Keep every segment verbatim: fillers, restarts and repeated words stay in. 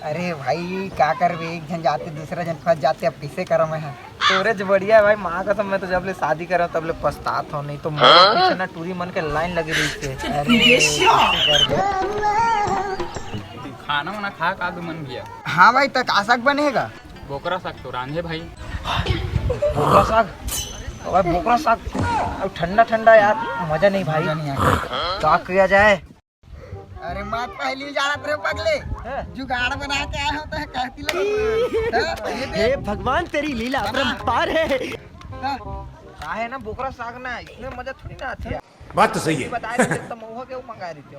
अरे भाई, का करबे, एक झन जाते, दूसरा झन फंस जाते, अब कइसे करंव मैं ह? तोरेच बढ़िया हे भाई, माँ कसम, मैं तो जब ले शादी करेंव, तब ले पछतात हंव, नहीं तो मोर पीछे ना टूरी मन के लाइन लगे रहिथे। अरे, कइसे करबे? खाना वाना खा का दू मन भैया? हाँ भाई, त का साग बने हे गा? बोकरा साग तो रांधे भाई। बोकरा साग? अबे बोकरा साग, अब ठंडा ठंडा यार, मजा नहीं भाई। मजा नहीं आया। का किया जाए? अरे मत पहली जात रे पगले, हाँ। जुगाड़ बना के आए हो तो कहती लग। हाँ, ये दे। हे भगवान, तेरी लीला अपरंपार है। हाँ। का हे ना, बोकरा साग ना, इसमें मजा थोड़ी ना आथे। बात तो सही है। बता रहे थे, तो महुआ के वो मंगा रही थी।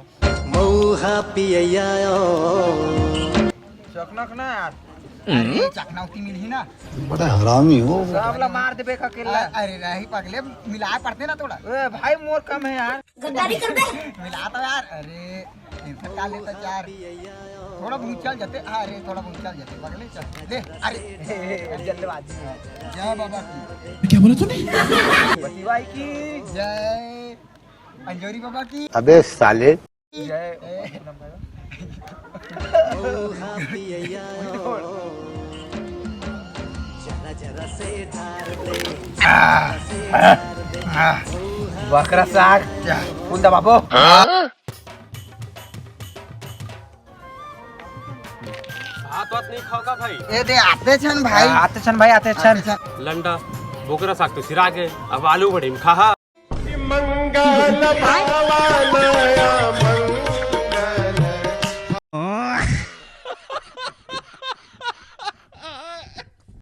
महुआ पिया। चखना ना यार। अरे चखना उती मिलही ना। बड़ा हरामी हो। सब ला मार देबे का अकेला। अरे रही पगले, मिलाए पड़ते ना थोड़ा। ए भाई, मोर कम हे यार। गद्दारी कर दे। मिला तो यार, अरे tension का लेता यार। थोड़ा बहुत चल जाते, हाँ, अरे थोड़ा बहुत चल जाते, पगले चल। ले, अरे जल्दबाजी में। जय बाबा की। क्या बोला तूने? पति भाई की। जय अंजोरी बाबा की। अबे साले। जय। बकरा साग। कुंदा बाबू। भात वात नहीं खाओगा भाई? ए दे, आते छन भाई। आते छन भाई, आते छन। आते छन। लंडा, बोकरा साग तो सिरा के, अब आलू बड़ी में खा। मंगल भगवान